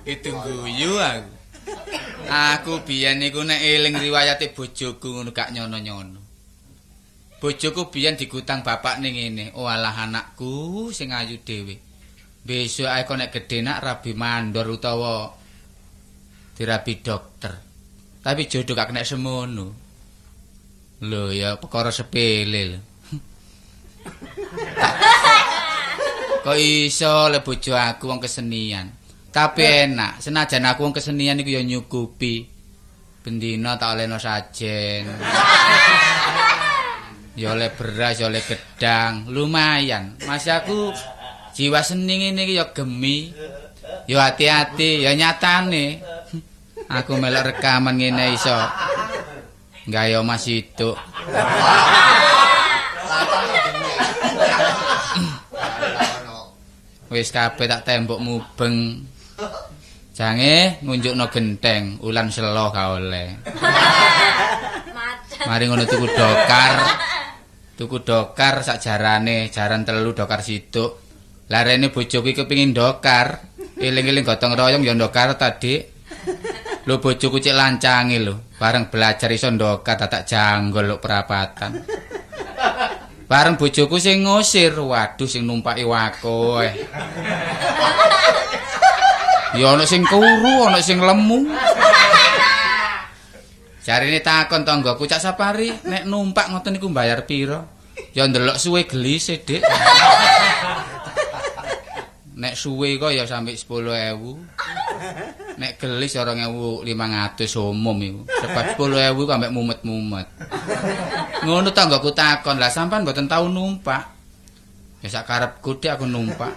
Itu guyu aku. Aku biyen niku nek eling riwayate bojoku ngono gak nyono-nyono. Bojoku biyen digutang bapakne ngene, "Oh alah anakku sing ayu dhewe. Besok ae kok nek gedhe nak rabi mandor utawa dirabi dokter." Tapi jodoh gak kena semono. Lho ya perkara sepele lho. Kok iso le bojo aku wong kesenian. Tapi enak, senajan aku wong kesenian iku ya nyukupi. Bendina tak olehno sajen. Ya oleh beras, ya oleh gedang, lumayan. Mas aku jiwa seni ngene iki ya gemi. Ya hati-hati, ya nyatane. Aku melok rekaman ngene iso gawe omah situk. Wis kabeh tak tembok mubeng. Jange ngunjukno genteng, ulan selo ga oleh. Mari ngono tuku dokar. Tuku dokar sak jarane, jaran telu dokar situk. Larene bojoku iki kepengin dokar, eling-eling gotong royong ya dokar tadi. Lho bojoku cek lancange lho, bareng belajar iso ndokar dadak janggol lho perapatan. Bareng bojoku sing ngusir, waduh sing numpaki wako. Ya ana sing kuru, ana sing lemu. Jarine takon tanggaku, "Cak Sapari, nek numpak ngoten niku mbayar pira?" Ya ndelok suwe gelise, Dik. Nek suwe kok ya sampe 10.000. Nek gelis ya 2.500 umum iku. Sebab 10.000 kok ambek mumet-mumet. Ngono tanggaku takon, "Lah sampean mboten tau numpak?" Ya sak karepku Dik aku numpak.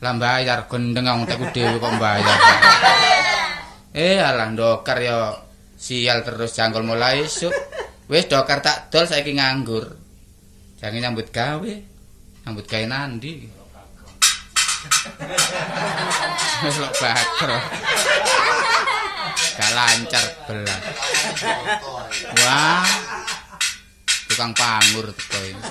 Lah mbayar gendeng wong tekku dhewe kok mbayar. Alah ndokar ya sial terus jangkol mulai esuk. Wis dokar tak dol saiki nganggur. Jange nyambut gawe. Nyambut gawe nandi. Wis lok bakro. Gak lancar belas. Wah. Tukang pangur teko iki.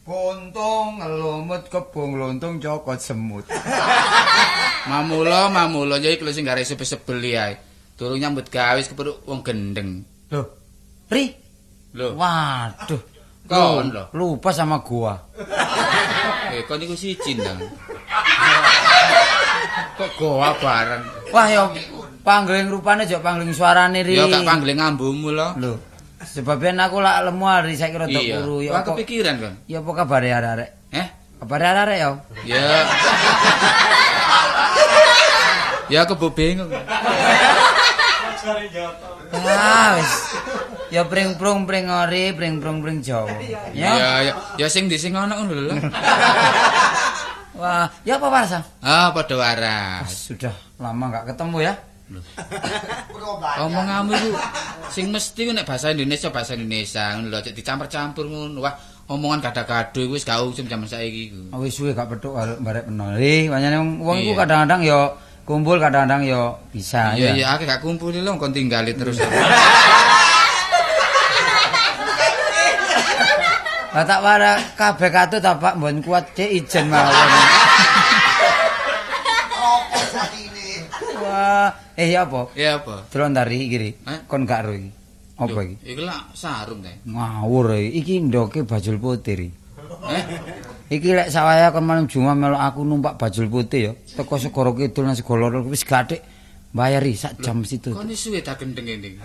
Bontong ngelumut kebong lontong cokot semut. Mamula, mamula ya iku lho sing gare sebel-sebeli ae. Durung nyambut gawe wis kepethuk wong gendeng. Loh. Ri. Lho. Waduh. Kon lho. Lupa sama gua. Kon niku siji ndang. Kok goa bareng. Wah ya pangling rupane jok pangling suarane Ri. Ya gak pangling ambumu lho. Lho. Sebabnya aku lak lemu hari saiki rada kuru ya. Wah kepikiran kon. Ya apa kabare arek-arek? Eh? Kabare arek-arek ya? Ya. Ya aku bingung. Ah wis. Ya pring-prung pring ori, pring-prung pring Jawa. Ya ya ya sing ndi sing ana ngono lho. Wah, ya apa waras? Ah, padha waras. Sudah lama enggak ketemu ya. Omonganmu iku sing mesti ku nek bahasa Indonesia ngono lho, cek dicampur-campur ngono. Wah, omongan gado-gado iku wis gak usum jaman saiki iku. Wis suwe gak petuk barek peno. Pancene wong iku kadang-kadang ya kumpul, kadang-kadang ya bisa. Iya iya, aku gak kumpul lho kon tinggali terus. Lah tak wara kabeh katut ta Pak mbon kuat cek ijen mawon. Wah, ya apa? Ya apa? Delok ndari iki ri. Kon gak ro iki. Apa iki? Iki lak sarung ta. Ngawur iki. Iki ndoke bajul putih ri. Eh? Iki lek sawaya kon malam Jumat melok aku numpak bajul putih ya. Teko Segara Kidul nang Segara Lor wis gathik bayari sak jam situ. Kon suwe ta gendeng ngene iki.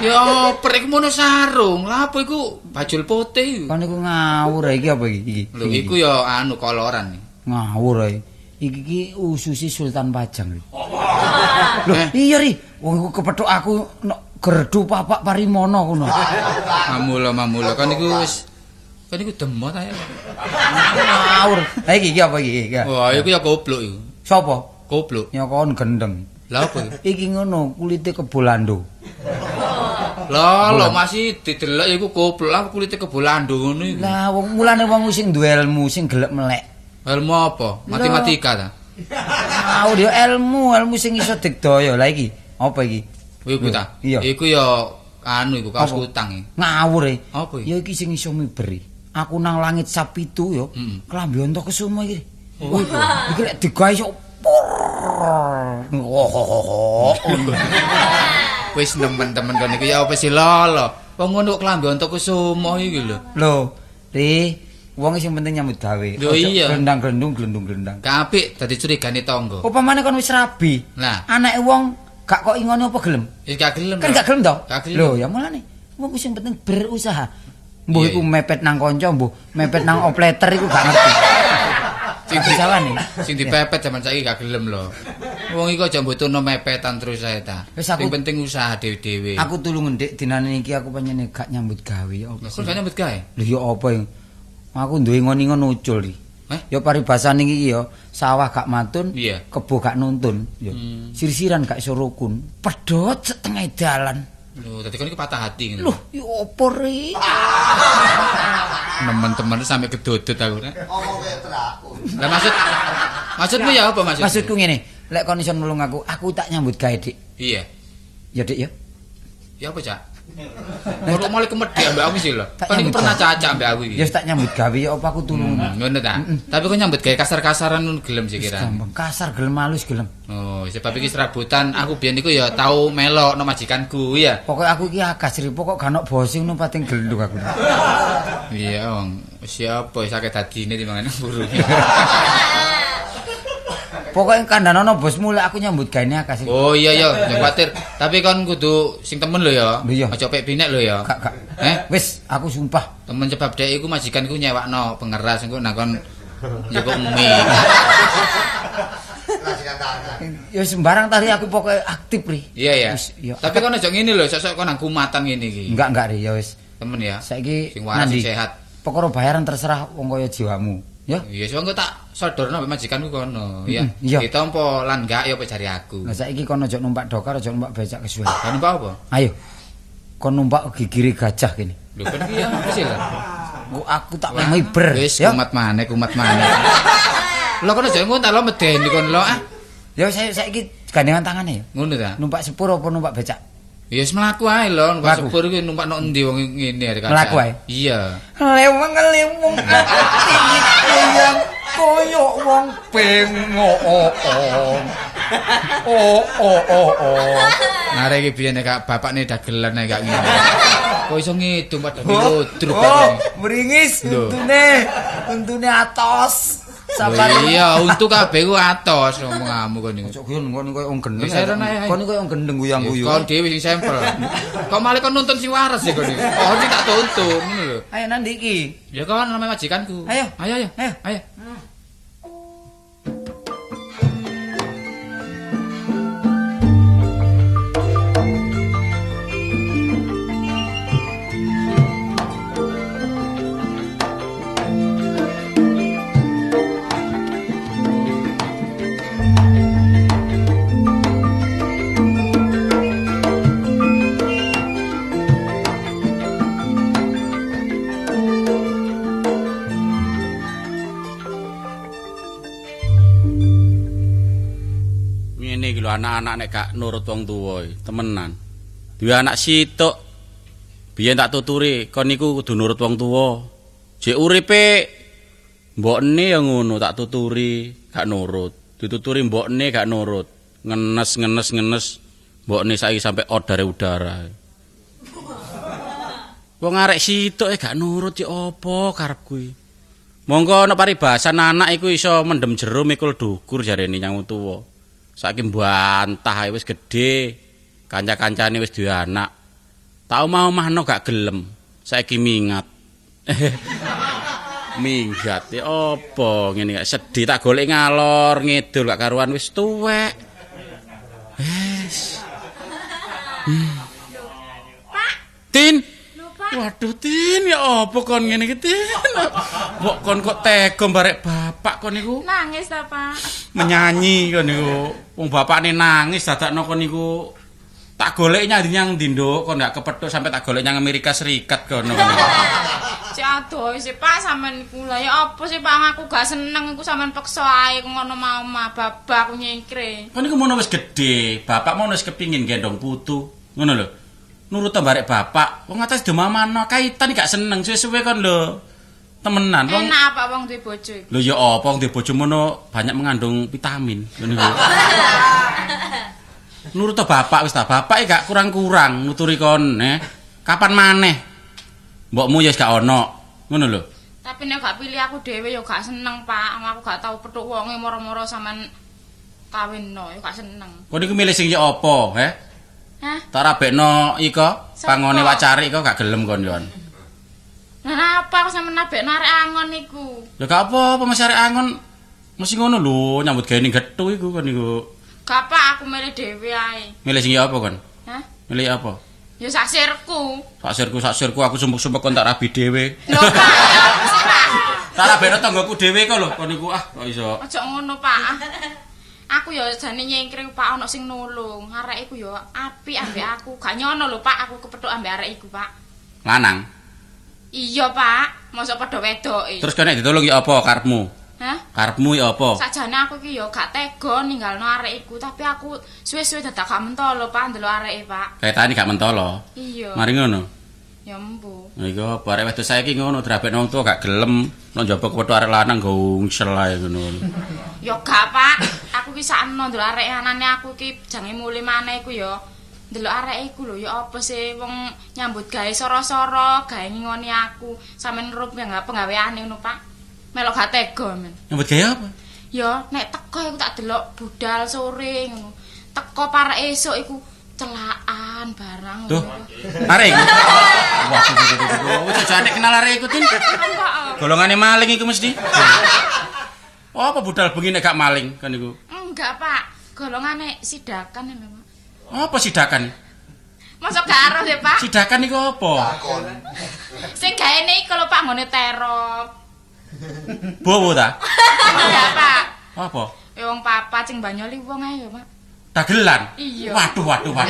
Ya oper iku mono sarung. Lha apa iku bajul putih iku? Kon iku ngawur iki apa iki? Iki. Lho iku ya anu koloran iki. Ngawur iki. Iki ki ususi Sultan Pajang ri. Lho iya ri, wong iku kepethuk aku nek gerdu papak parimono kono. Mamula mamula kon iku wis kon iku demot ae. Ngawur. Lah iki iki apa iki? Wah, iku ya goblok iku. Sapa? Goblok. Ya kon gendeng. Lah apa iku? Iki ngono kulite kebolando. Lah lho masih didelok iku goblok lah kulite kebolando ngono iku. Lah wong mulane wong sing duwe ilmu sing gelek melek. Ilmu apa? Matematika ta? Ngawur ya ilmu, ilmu sing iso digdaya. Lah iki, apa iki? Iku ta? Iya. Iku ya anu iku kaos kutang iki. Ngawur e. Apa iki? Ya iki sing iso miberi. Aku nang langit sapitu ya, klambi onto kesumo iki. Oh, iki lek digawe iso Wis nemen-temen kon iku ya apa sih lolo. Wong ngono kok klambi Ontokusumo iki lho. Lho, Ri, wong sing penting nyambut gawe. Glendang-glendung glendung-glendang. Kapik dadi curigane tangga. Apa maneh kon wis rabi? Lah, anake wong gak kok ingone apa gelem? Ya gak gelem. Kan gak gelem to? Lho, ya mulane wong sing penting berusaha. Mbuh iku mepet nang kanca, mbuh mepet nang opleter iku gak ngerti. Sing disawane, sing dipepet jaman saiki gak gelem lho. Wong iku aja mbutuhno mepetan terus ae ta. Sing penting usaha dhewe-dhewe. Aku tulung ndik dinane iki aku panjenengan gak nyambut gawe ya apa. Kok gak nyambut gawe? Lho ya apa yang aku duwe ngon-ngon ucul iki. Ya paribasane iki ya sawah gak matun, kebo gak nuntun, ya. Sir-siran gak iso rukun. Pedhot setengah dalan. Lho, dadi kon iki patah hati ngene. Lho, ya apa ri? Nemen-temen sampe kedodot aku nek. Lah maksudmu ya apa maksudmu? Maksudku ngene, lek kon iso nulung aku, aku tak nyambut gawe, Dik. Iya. Ya, Dik ya. Ya apa, Cak? Kok malah kemedhek ambek aku sih lho. Kon iku pernah cacak ambek aku iki. Ya tak nyambut gawe ya apa aku tulung. Ngono ta. Tapi kok nyambut gawe kasar-kasaran ngono gelem sih kira. Gampang kasar gelem halus gelem. Oh, sebab iki serabutan aku biyen iku ya tau melok no majikanku ya. Pokoke aku iki agas ri, pokok gak ono bose ngono pating gelendung aku. Iya, wong siapa wis akeh dadine timbangane burung. Pokoke kandhanono bosmu lek aku nyambut gaene akas. Oh iya iya, aja kuwatir. Tapi kon kudu sing temen lho ya. Aja pek binek lho ya. Gak gak. Wis, aku sumpah. Temen sebab dhek iku majikanku nyewakno pengeras engko nang kon njupuk mie. Ya sembarang tadi aku pokoke aktif ri. Iya ya. Tapi kon aja ngene lho, sok-sok kon nang kumatan ngene iki. Enggak enggak ri, ya wis. Temen ya. Saiki sing waras sing sehat. Perkara bayaran terserah wong kaya jiwamu. Ya. Iya, wis engko tak sodorno ambek majikanku kono, ya. Ditampa lan gak ya apa jare aku. Lah saiki kono aja numpak dokar, aja numpak becak kesuwen. Lah numpak apa? Ayo. Kon numpak gigire gajah kene. Lho kon iki ya apa sih lho? Aku tak miber. Wis kumat maneh, kumat maneh. Lho kon aja ngono ta lho medeni kon lho ah. Ya saiki gandengan tangane ya. Ngono ta? Numpak sepur apa numpak becak? Ya wis mlaku ae lho, numpak sepur iki numpak nok endi wong ngene arek kaca. Mlaku ae. Iya. Leweng-leweng ati yang koyo wong bengok. Oh oh oh oh. Arek iki biyen nek bapakne dagelan nek gak ngene. Kok iso ngidung padha ludruk. Oh, mringis untune, untune atos. Iya, untu kabeh ku atos omonganmu kon niku. Ojo guyon kon koyo wong gendeng. Kon koyo wong gendeng guyang-guyu. Kon dhewe sing sampel. Kok malah kon nuntun sing waras ya kon niku. Oh, iki tak tuntun ngono lho. Ayo nandi iki. Ya kon namanya majikanku. Ayo, ayo ayo. Ayo. Anak-anak nek gak nurut wong tuwa, temenan. Duwe anak situk. Biyen tak tuturi, kon niku kudu nurut wong tuwa. Jek uripe mbokne ya ngono tak tuturi, gak nurut. Dituturi mbokne gak nurut. Ngenes ngenes ngenes mbokne saiki sampe odare udara. Wong arek situk gak nurut ya apa karep kuwi. Monggo ana paribasan anak iku iso mendem jero mikul dukur jarene nyang tuwa. Saiki mbantah ae wis gedhe, kanca-kancane wis duwe anak. Tak omah-omahno gak gelem. Saiki mingat. Minggat ya apa ngene gak sedih tak golek ngalor ngidul gak karuan wis tuwek. Wis. Pak. Tin. Pak. Waduh Tin, ya apa kon ngene iki Tin? Mbok kon kok tega barek bapak kon niku? Nangis ta, Pak? Menyanyi kon niku. Wong bapakne nangis dadakno kon niku tak golek nyang nyang ndi nduk, kon gak kepethuk sampe tak golek nyang Amerika Serikat kono. Cek adoh sih Pak sampean iku. Lah ya apa sih Pak aku gak seneng iku sampean peksa ae ngono mau mah babak aku nyengkre. Kon niku mono wis gedhe, bapak mono wis kepingin gendong putu. Ngono lho. Nurut barek bapak, wong atas dimamano kaitan gak seneng suwe-suwe kon lho. Temenan wong. Enak apa wong duwe bojo iku? Lho ya apa wong duwe bojo mono banyak mengandung vitamin ngono iku. Nurut to bapak wis ta, bapak iki gak kurang-kurang nuturi kon, Kapan maneh? Mbokmu ya wis gak ono. Ngono lho. Tapi nek gak pilih aku dhewe ya gak seneng, Pak. Aku gak tau petuk wonge moro-moro sampean kawinno, ya gak seneng. Kon iku milih sing ya apa, he? Hah? Tak rabekno iko, pangone wacari iko gak gelem kon yon. Lah apa aku sampean nabekno arek angon iku? Ya gak apa-apa mesti arek angon mesti ngono lho, nyambut gawe ning gethu iku kon iku. Gak apa aku milih dhewe ae. Milih sing ya apa kon? Hah? Milih apa? Ya sak sirku. Sak sirku aku sumpek-sumpek kon tak rabi dhewe. Lho Pak, ya apa sih, Pak? Tak rabekno tanggoku dhewe kok lho kon iku ah kok iso. Aja ngono, Pak. Aku ya jane nyengkring Pak ana sing nulung. Arek iku ya apik ambek aku. Gak nyono lho Pak, aku kepethuk ambek arek iku, Pak. Lanang. Iya, Pak. Mosok padha wedoke. Terus kene ditulung ya apa karepmu? Hah? Karepmu ya apa? Sakjane aku iki ya gak tega ninggalno arek iku, tapi aku suwe-suwe dadak gak mentolo, Pak, ndelok areke, Pak. Kaitane gak mentolo. Iya. Mari ngono. Ya embu. Lha iku apa arek wedok saiki ngono dirabekno wong tuwa gak gelem, nek njaba kepethuk arek lanang gungsel ae ngono. Ya gak, Pak. Aku ki sakno ndelok arek anane aku ki jange mule maneh iku ya. Ndelok arek iku lho ya apa sih wong nyambut gawe soro-soro, gawe ngingoni aku, sampean rup penggaweane ngono, Pak. Melok gak tega men. Nyambut gawe apa? Ya nek teko iku tak delok budal sore ngono. Teko parek esuk iku celaan barang. Duh. Arek iku. Waduh, jajane kenal arek iku, Tin. Golongane maling iku mesti. Apa budal bengi nek gak maling kan iku? Enggak, Pak. Golongane sidakan lho, Pak. Apa sidakan? Mosok gak aruh ya, Pak? Sidakan iku apa? Sing gaene iku lho, Pak, nggone terop. Bowo ta? Enggak, Pak. Apa? Ya wong papat sing banyoli wong ae ya, Pak. Dagelan? Iya. Waduh. Apa,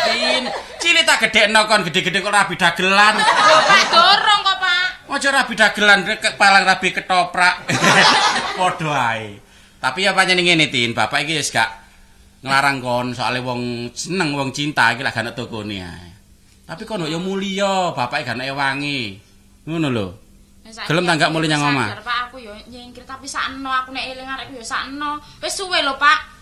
Tin? Cilik tak gedhekno kon gede-gede kok rabi dagelan. Lho, Pak, dorong kok, Pak. Aja rabi dagelan, palang rabi ketoprak. Padha ae. Tapi ya pancen ngene, Tin, bapak iki wis gak nglarang kon soalnya wong seneng wong cinta iki lak gak ana tokone ae. Tapi kon kok ya mulya, bapak gak ana ewangi. Ngono lho. Gelem ta gak mulih nyang omah? Pak, aku ya nyingkir tapi sakno aku nek eling arek ya sakno. Wis suwe lho, Pak.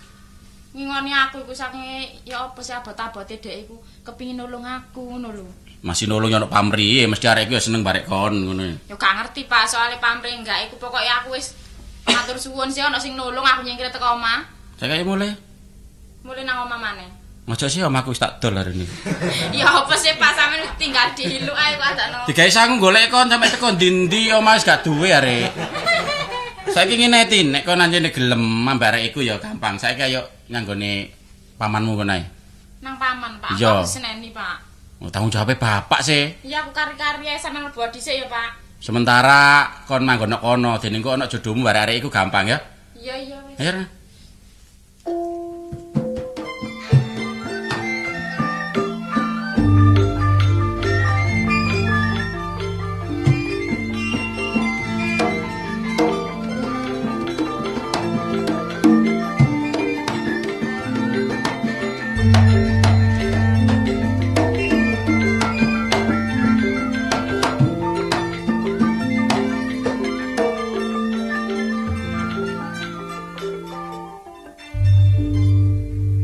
Ngingoni aku iku saking ya apa sih abot-abote dhek iku kepingin nulung aku ngono lho. Masih nulung ya ono pamrih, mesti arek iku ya seneng barek kon ngono. Ya gak ngerti, Pak, soalé pamrih enggak iku pokoke aku wis matur suwun sih ono sing nulung aku nyingkir teko omah. Saiki mulih. Mulih nang omah maneh. Ojo sih omahku wis tak dol hari ini. Ya apa sih Pak sampean tinggal diluk ae kok adakno. Digawe sangu golek kon sampe teko ndi-ndi omah wis gak duwe arek. Saiki ngene Tin, nek kon anjene gelem ambek arek iku ya gampang. Saiki ayo nyanggone pamanmu kono ae. Nang paman, Pak. Aku seneni, Pak. Oh, tanggung jawabe bapak sih. Iya, aku kari-kari ae sampean mlebu dhisik ya, Pak. Sementara kon manggon kono, dene engko ana jodohmu barek arek iku gampang ya. Iya, iya wis. Ayo.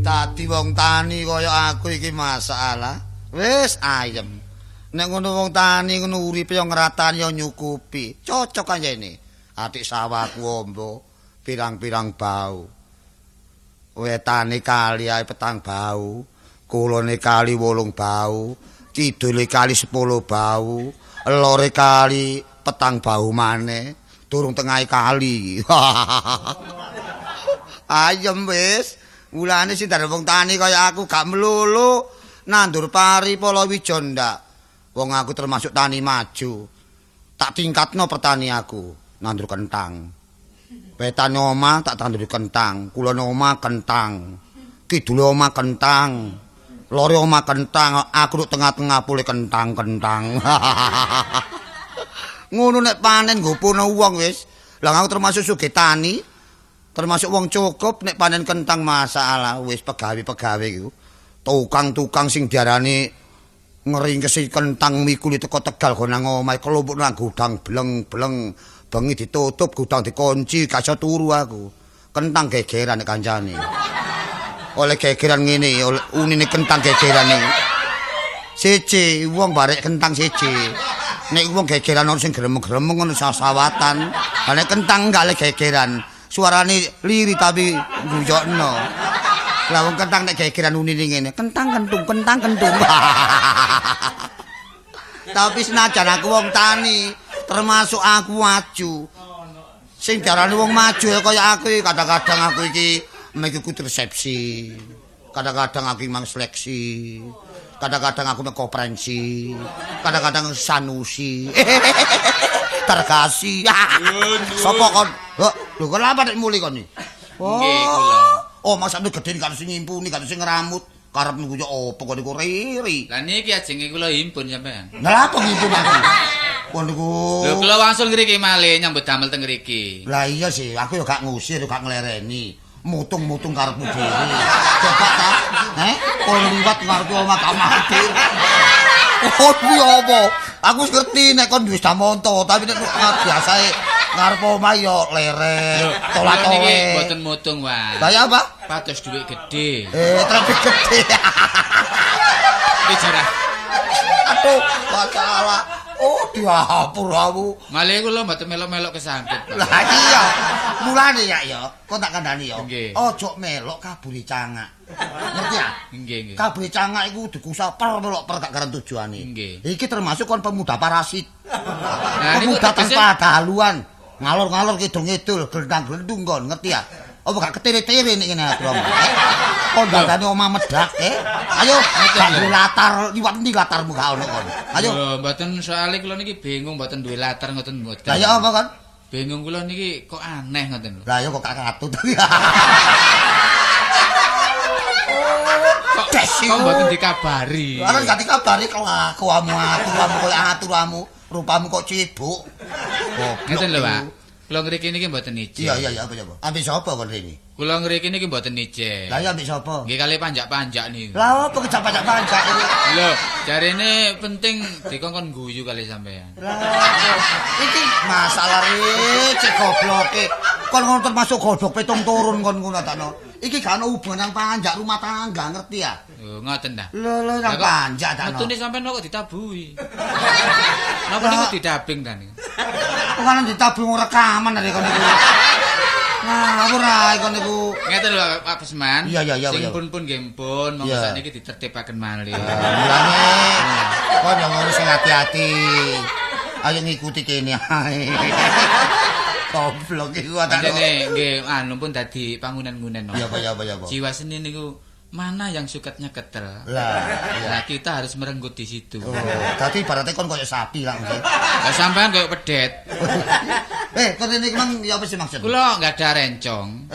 Dadi wong tani kaya aku iki masalah. Wis ayem. Nek ngono wong tani ngono uripe yo ngratani yo nyukupi. Cocok anjene. Atik sawahku ombo pirang-pirang bau. Wetane kali ae petang bau, kulone kali 8 bau, kidule kali 10 bau, lore kali petang bau maneh, durung tengahe kali. Ayem wis. Mulane sing dadi wong tani kaya aku gak melulu nandur pari palawija ndak. Wong aku termasuk tani maju. Tak tingkatno pertani aku, nandur kentang. Wetane omah tak tanduri kentang, kulone omah kentang, kidule omah kentang, lore omah kentang, aku nduk tengah-tengah pule kentang-kentang. Ngono nek panen nggopono wong wis. Lah aku termasuk sugih tani. Termasuk wong cukup nek panen kentang masalah wis pegawe-pegawe iku. Tukang-tukang sing diarani Ngeringkesi kentang mikuli teko Tegal go nang omahe kelompok nang gudang bleng-bleng. Bengi ditutup gudang dikunci, gak iso turu aku. Kentang gegeran nek kancane. Oleh gegeran ngene, unine kentang gegeran iki. Siji wong barek kentang siji. Nek wong gegeran ono sing gremeng-gremeng ono sasawatan. Lah nek kentang enggak le gegeran, suarane liri tapi guyokno. Lah wong kentang nek gegeran unine ngene, kentang kentung, kentang kentung. Tapi senajan aku wong tani, termasuk aku maju. Sing diarani wong maju ya kaya aku iki, kadang-kadang aku iki mengikuti resepsi. Kadang-kadang aku mang seleksi. Kadang-kadang aku mek konferensi. Kadang-kadang sanusi. Terkasih. Sopo kon? Lho kok lha nek muli kon iki? Nggih kula. Oh, maksudnya gedhe gak sing ngimpuni, gak sing ngramut. Karepmu ku yo opo kon niku riri. Lah niki ajenge kula himpun sampean. Lah apa ngimpun aku? Kon niku. Lho kula wangsul ngriki malih nyambut damel teng ngriki. Lah iya sih, aku yo gak ngusir, yo gak nglereni. Mutung-mutung karepmu dhewe. Coba ta? Kon liwat ngarep omah gak mampir. Oh, kuwi apa? Aku wis ngerti nek kon duwe damonto, tapi nek biasae ngarep omah yo leren, tolat-tole. Niki mboten mutung, Pak. Lah ya apa? Pados dhuwit gedhe. Trafik gedhe. Iki jarah. Aduh, masalah. Oh, diapur aku. Malih kula mboten melok-melok kesangkut. Lah iya. Mulane ya ya, kon tak kandhani ya. Ojo melok kabure cangak. Ngerti ya? Nggih, nggih. Kabure cangak iku dikusah per melok per gak karen tujuane. Nggih. Iki termasuk kon pemuda parasit. Nah, niku pemuda tanpa daluan. Ngalor-ngalor kidul-ngidul, glendang-glendung kon, ngerti ya? Apa gak ketere-tere nek ngene atur omah? Kon dandane omah medak, Ayo, gak duwe latar, liwat endi latarmu gak ono kon. Ayo. Lho, mboten soalé kula niki bingung mboten duwe latar ngoten mboten. Lah ya apa kon? Bingung kula niki kok aneh ngoten lho. Lah ya kok gak katut. Kok mboten dikabari. Lah gak dikabari kelakuanmu, aturamu koyo aturamu, rupamu kok cibuk. Ngeten lho, Pak. Kula ngriki niki mboten ijen. Iya, iya, apa apa. Ambek sapa kon rene? Kula ngriki niki mboten ijen. Lah iya ambek sapa? Nggih kali panjak-panjak niku. Lah apa kejak panjak-panjak iki? Lho, jarene penting dikongkon guyu kali sampean. Lah iki masalah cek gobloke. Kon ngono termasuk godhog petung turun kon ngono takno. Iki gak ono hubungan nang panjak rumah tangga, ngerti ya? Lho, ngoten ta. Lho, lho nang panjak takno. Metune sampean kok ditabuhi. Napa niku didabing ta niku? Kok ditabung rekaman dari kon niku. Ngawur ae kon niku. Ngeten lho Pak Besman. Iya, iya, iya. Sing pun-pun nggih pun, monggo sakniki ditertibaken malih. Mulane kon yo ngono sing hati-hati. Ayo ngikuti kene ae. Goblok iku atane. Ngene nggih anu pun dadi pangunan-ngunan. Iya apa ya apa ya apa. Jiwa seni niku mana yang sukatnya ketel. Lah, iya. Nah, kita harus merenggut di situ. Oh, dadi ibaratnya kon koyo sapi lah mungkin. Lah sampean koyo pedet. Kon ini mang ya apa sih maksudnya? Kula enggak ada rencong.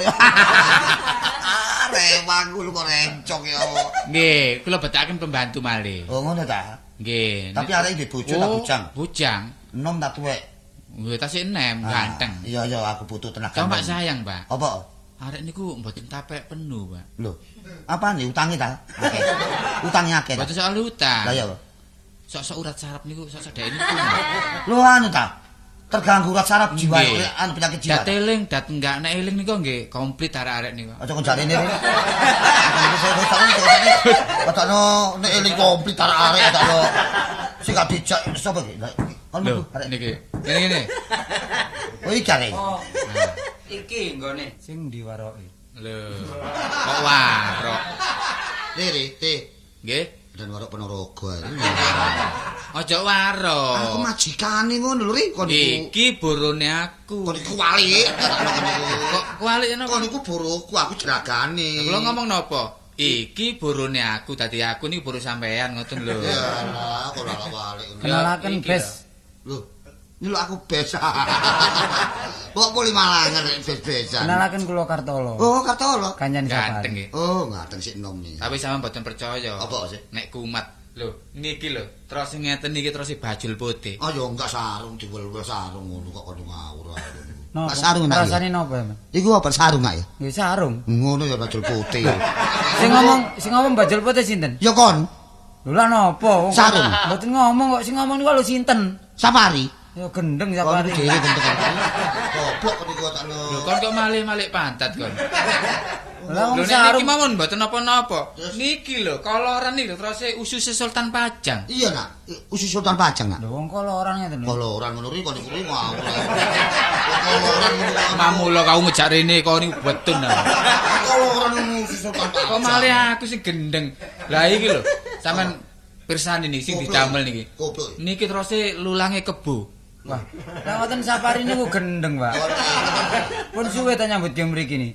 Rewang kulo kok rencong ya. Nggih, kula betakaken pembantu malih. Oh, ngono ta? Nggih. Tapi arek iki bojo ta bujang? Bujang. Enom ta tuwek? Nggih, tasih enem, ganteng. Iya, iya, aku butuh tenaga. Cuma sayang, Pak. Apa? Arek niku mboten tapek penuh, Pak. Lho, apane utange ta? Akeh. Utange akeh. Mboten soal utang. Lah iya. Sok-sok urat saraf niku sok-sok dhek niku. Lho anu ta? Terganggu urat saraf jiwa, anu penyakit jiwa. Dat eling, dat enggak nek eling niku nggih komplit arek-arek niku. Aja kon jarene. Padahal nek eling komplit arek-arek takno. Sing gak dijak sapa iki? Kon metu arek niki. Ngene-ngene. Oh iki arek. Iki nggone sing diwaroki. Lho, kok warok. Riri, Ti. Nggih. Dan warok Ponorogo ae. Aja warok. Aku majikane ngono lho, Ri. Kon iku iki borone aku. Kon iku walik. Kok kualik napa? Kon iku boroku, aku jeragane. Kula ngomong napa? Iki borone aku, dadi aku niku boro sampean ngoten lho. Ya lah, kok ora walik. Kenalaken bes. Lho, nyeluk aku bes. Kok poli malangan nek bes-besan. Kenalaken kula Kartolo. Oh, Kartolo. Kancane sapa? Ganteng nggih. Oh, ganteng sik enom iki. Tapi sampean mboten percaya. Apa sih? Nek kumat. Lho, niki lho, terus ngeten niki terus bajul putih. Oh, ya enggak sarung diwel-wel sarung ngono kok kono ngawur ae. Napa? Sarung nak. Rasane napa, Mas? Iku apa sarung nak ya? Nggih sarung. Ngono ya bajul putih. Sing ngomong bajul putih sinten? Ya kon. Lho lha napa? Sarung. Mboten ngomong kok sing ngomong niku lho sinten? Sapari. Ya gendeng Sapari. Kon dhewe gendeng. Goblok niku tak lho. Lho kon kok malih-malih pantat kon. Lah wong Lho nek sarung niki mawon mboten napa-napa. Niki lho koloran niki lho terus ususe Sultan Pajang. Iya nak, usus Sultan Pajang nak. Lho wong koloran ngeten lho. Koloran ngono ri kon niku ri ngawur. Koloran ngono. Mamula kau ngejak rene kok niku betun. Koloran ngono usus Sultan Pajang. Kok malih aku sing gendeng. Lah iki lho, sampean pirsani niki sing didamel niki. Goblok. Niki terus lulange kebo. Wah, lha ngoten Sapari niku gendeng, Pak. Pun suwe ta nyambut gawe mriki ni.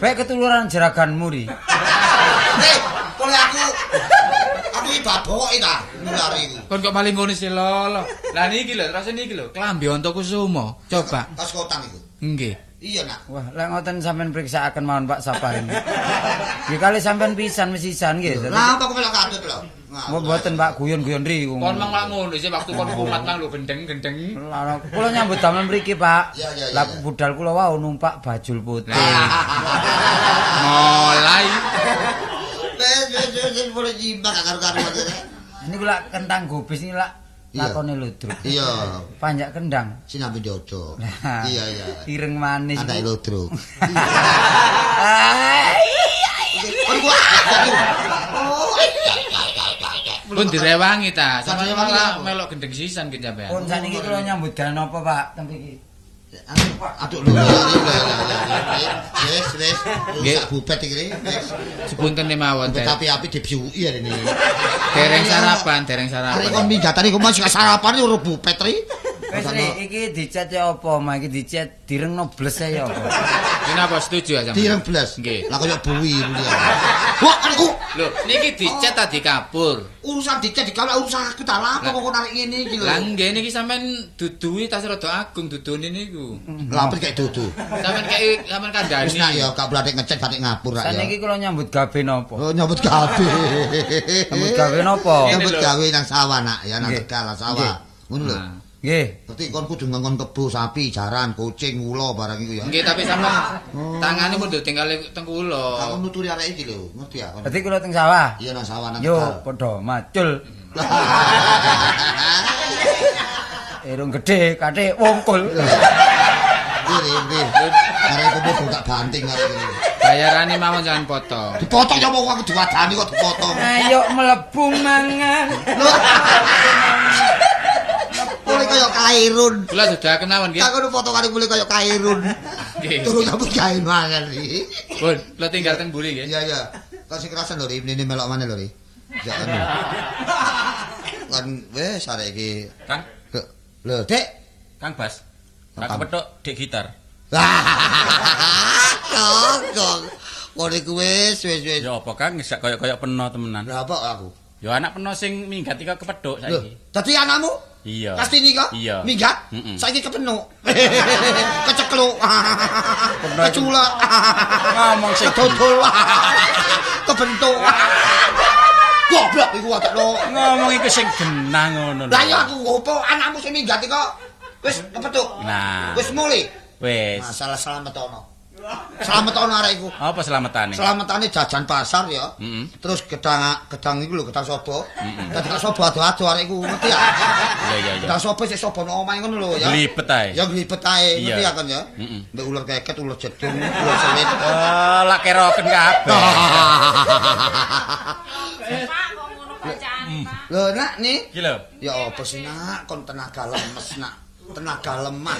Baik ketuluran jeraganmu ri. Boleh aku iki baboke ta nulari iku. Kon kok maling ngono sih lho. Lah niki lho, terus niki lho, klambi Antakusuma. Coba. Tas kotang iku. Nggih. Iya nak. Wah, lek ngoten sampean priksaaken mawon Pak Sapari. Nggih kali sampean pisan mesisan nggih. Lah apa kok melok katut lho. Mboten Pak guyon-guyon ri. Kon mang lak ngono sih waktu kon kumat nang lho gendeng-gendeng. Lah kula nyambut damel mriki Pak. Lah budal kula wau numpak bajul putih. Mulai. Wis boleh nyimbang gak karo-karuan. Niku lak kentang gobis niki lak lakone ludruk. Iya. Panjak kendang. Sinambi jojo. Iya iya. Ireng manis. Anake ludruk. Pun direwangi ta. Sampeyan malah melok gendeng sisan ki sampean. Pun saniki kula nyambut gawe napa Pak teng mriki? Aduh lho. Wis wis rusak bubet iki wis. Sepunten mawon. Bubet api-api dibiuki arene. Dereng sarapan, dereng sarapan. Arek kon minggatane kok masih sarapan ora bubet ri. Wis ri iki dicet ya apa, Ma? Iki dicet direngno bles ya apa? Kenapa setuju ya sampean? Direng bles. Nggih. Lah kaya buwi kuwi. Wah, niku. Lho, niki dicet ta dikapur. Urusan dicet dikapur urusan aku ta lah kok narik ngene iki lho. Lah nggih niki sampean duduhi tas rada agung dudune niku. Lah apa kayak dudu? Sampean kei sampean kandhani. Wis nak ya gak blatik ngecet batik ngapur rak ya. Saniki kula nyambut gawe napa? Oh, nyambut gawe. Nyambut gawe napa? Nyambut gawe nang sawah nak ya nang tegal sawah. Ngono lho. Nggih. Dadi kon kudu ngongkon kebo, sapi, jaran, kucing, ula barang iku ya. Nggih, tapi sampean tangane mundur tinggal teng kula. Aku nuturi arek iki lho, ngerti ya. Dadi kula teng sawah. Iya nang sawah nang tegal. Yo padha macul. Irung gedhe kathik wongkul. Nggih, nggih. Arek iku padha tak banting arek iki. Bayarane mawon jangan potong. Dipotong ya wong aku diwadani kok dipotong. Ayo mlebu mangan. Mulai kaya kairun. Kula sudah kenawan nggih. Kak ngono potongane mulai kaya kairun. Nggih. Turu nyambut gawe mangan iki. Pun, kula tinggal teng mburi nggih. Iya, iya. Kok sing kerasan lho, Ri, mrene melok maneh lho, Ri. Ya anu. Kan wis arek iki. Kang. Lho, Dik. Kang Bas. Tak kepethuk Dik gitar. Kok, kok. Ngono iku wis, wis, wis. Ya apa Kang sak kaya-kaya peno temenan. Lah apa aku? Ya anak peno sing minggat iki kepethuk saiki. Dadi anakmu? Iya. Kastini kok? Iya. Minggat? Saiki kepenuk. Kecekluk. Keculek. Ngomong sing dodol. Kebentuk. Goblok iku watakno. Ngomong iku sing genah ngono lho. Lah ya aku ngopo anakmu sing minggat iki kok wis kepethuk. Nah. Wis mulih. Wis. Masalah slamet ono. Slamet ono arek iku. Apa slametane? Slametane jajan pasar ya. Terus gedang iku lho gedang sobo. Dadi gak sobo ado-ado arek iku ngerti ya? Iya iya iya. Gedang sobo sik sobo nang omahe ngono lho ya. Glibet ae. Ya glibet ae ngerti ya kon ya. Mbek ular keket, ular jedung, ular selit. Oh, lak keroken kabeh. Pak kok ngono bacaane, Pak. Lho nak nih. Iki lho. Ya apa sih nak kon tenaga lemes nak. Tenaga lemah.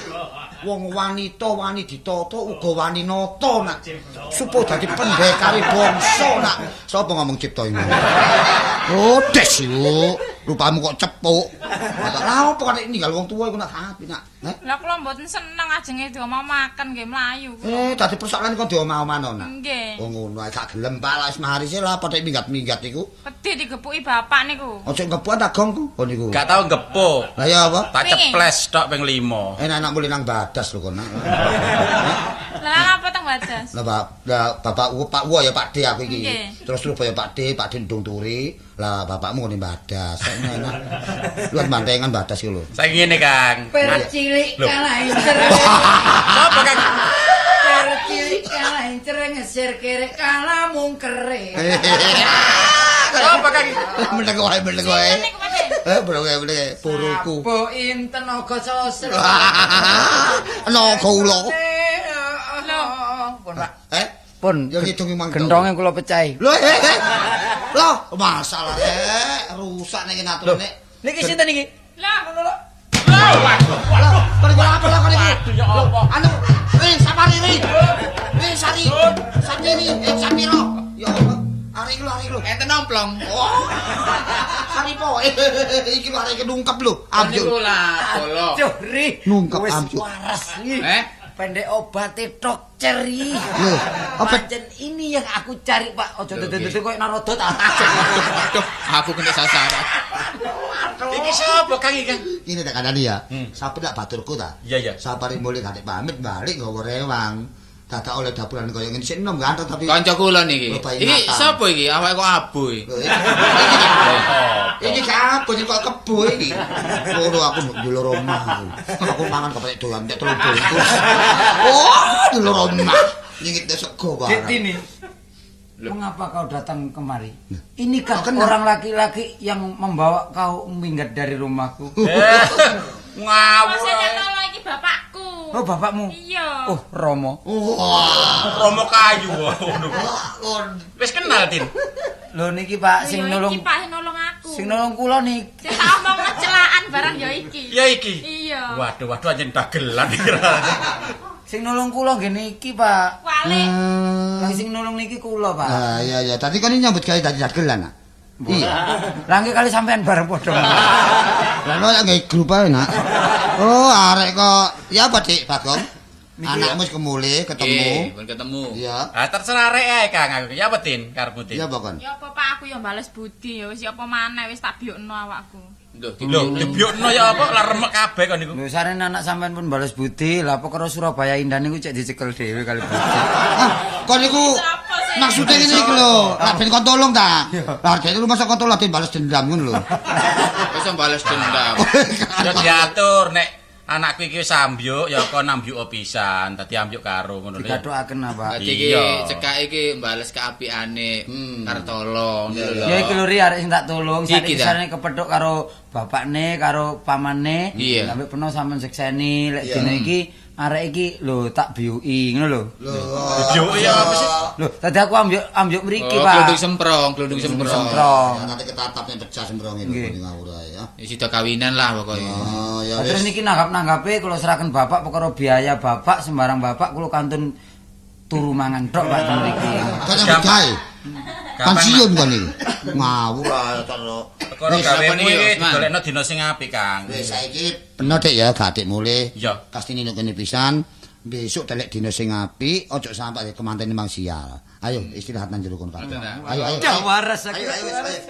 Wong wanita wani ditata uga wani nata nak. Supaya dadi pendekare bangsa nak. Sapa ngomong cipta iki? Oh, des yo. Rupamu kok cepuk. Lah opo kok ninggal wong tuwa iku nak api nak. Lah kula mboten seneng ajenge diomah-omaken nggih mlayu. Dadi persoalan kok diomah-omahno nak. Nggih. Oh ngono ae gak gelem Pak lah wis mari sih lah padha minggat-minggat iku. Wedi digepuki bapak niku. Aja gepukan ta gongku kon niku. Gak tau gepuk. Lah ya apa? Tak ceples tok ping 5. Enak-enak mulih nang Badas lho kon nak. Lah apa teng Badas? Lah bapak Pak Wo ya Pak D aku iki. Terus Surabaya Pak D, Pak D ndung turi. Lah bapakmu ngene Badas. Enak. Lu mantengan Badas iku lho. Saiki ngene Kang. Per cilik kalah cereng. Apa Kang? Per cilik kalah cereng ngesir kerek kalah mungkere. Apa Kang? Meneng wae, meneng wae. Meneng wae, meneng boroku. Bo inten naga sosro. Naga ula. Pun, Pak. Pun. Ya ngidungi mang. Gentonge kula pecahi. Lho, Lho, masalah rusak nek aturane. Niki sinten niki? Lho, ngono lho. Waduh, waduh. Kon iki apa lho kon iki? Waduh ya apa? Anu, Samari ri. Sari. Samiri, Samiro. Ya Allah. Arek iki lho, arek iki lho. Enten omplong. Oh. Sari po. Iki lho arek iki nungkep lho. Amjuk. Niku lah, bolo. Duh, ri. Nungkep wis amjuk. Waras iki. Eh? Pendek obate tok ceri. Lho, apa pancen ini yang aku cari, Pak. Aja dadi-dadi koyo narodot. Aduh, aku kena sasaran. Iki sapa Kang iki, Kang? Ini tak kandhani ya. Sapi tak baturku ta. Iya, iya. Sapare mulih gak pamit balik nggawa rewang. Dadak oleh dapuran koyo ngene sik enom ganteng tapi kanca kula niki. Iki sapa iki? Awake kok abu iki. Iki gak abu, iki kok kebo iki. Loro aku ndulur omah aku. Aku mangan kepethuk doyan tek 3 bungkus. Oh, ndulur omah. Nyingit sego barang. Dek mengapa kau datang kemari? Inikah orang laki-laki yang membawa kau minggat dari rumahku? Ngawur. Maksudnya iki bapakku. Oh, bapakmu? Iya. Oh, Romo. Wah, Romo kayu. Wis kenal, Tin. Lho niki Pak sing nolong. Iki Pak sing nolong aku. Sing nolong kula niki. Sing tak omong kecelaan barang ya iki. Ya iki. Iya. Waduh, waduh anjen dagelan iki. Sing nolong kula nggih niki, Pak. Wale. Lah sing nolong niki kula, Pak. Ah, iya iya. Tadi kan nyambut gawe dadi dagelan, nak. Iya. Lah nggih kali sampean bareng padha. Lah nek nggih grup ae, nak. Oh, arek kok. Ya apa, Dik, Bagong? Anakmu wis kemule, ketemu. Nggih, pun ketemu. Iya. Ah, terserah arek ae, Kang aku. Ya apa, Tin? Karepmu, Tin? Ya apa kon? Ya apa, Pak, aku ya bales budi ya wis ya apa maneh wis tak biyukno awakku. Lho, dibiyukno ya apa lah remek kabeh kon niku. Lho, sarene anak sampean pun bales budi, lha apa karo Surabaya Indah niku cek dicekel dhewe kali budi. Ah, kon niku maksudnya ngene iki lho, lak ben kon tolong ta. Lah dhek rumah kon tolong den bales dendam ngono lho. Wis bales dendam. Ya diatur nek anakku iki wis ambyuk ya kon ambyuk pisan, dadi ambyuk karo ngono lho. Digathukaken apa? Dadi iki cekak iki bales keapikane Kartolo ngono lho. Ya iki lho ri arek sing tak tulung, sarene kepethuk karo bapakne, karo pamane, sampe peno sampean sekseni lek dina iki arek iki lho tak biyuki ngono lho. Lho, biyuki ya apa sih? Lho, tadi aku ambyuk mriki, Pak. Glundung semprong, glundung semprong. Ya nanti ketatap nek pecah semprong iki ngawur ae ya. Ya sida kawinan lah pokoke. Oh, ya wis. Terus niki nanggap-nanggape kula seraken bapak perkara biaya bapak sembarang bapak kula kantun turu mangan tok Pak ten mriki. Kok nyambut gawe? Pensiun kon iki. Ngawur ae terus. Perkara gawemu iki digolekno dina sing apik, Kang. Wis saiki bener Dik ya, gak Dik mulih. Iya. Kastine nek kene pisan. Besok telek dina sing apik, ojo sampai kemanten memang sial. Ayo istirahat nang jero kono kabeh. Ayo ayo. Waras aku. Ayo ayo.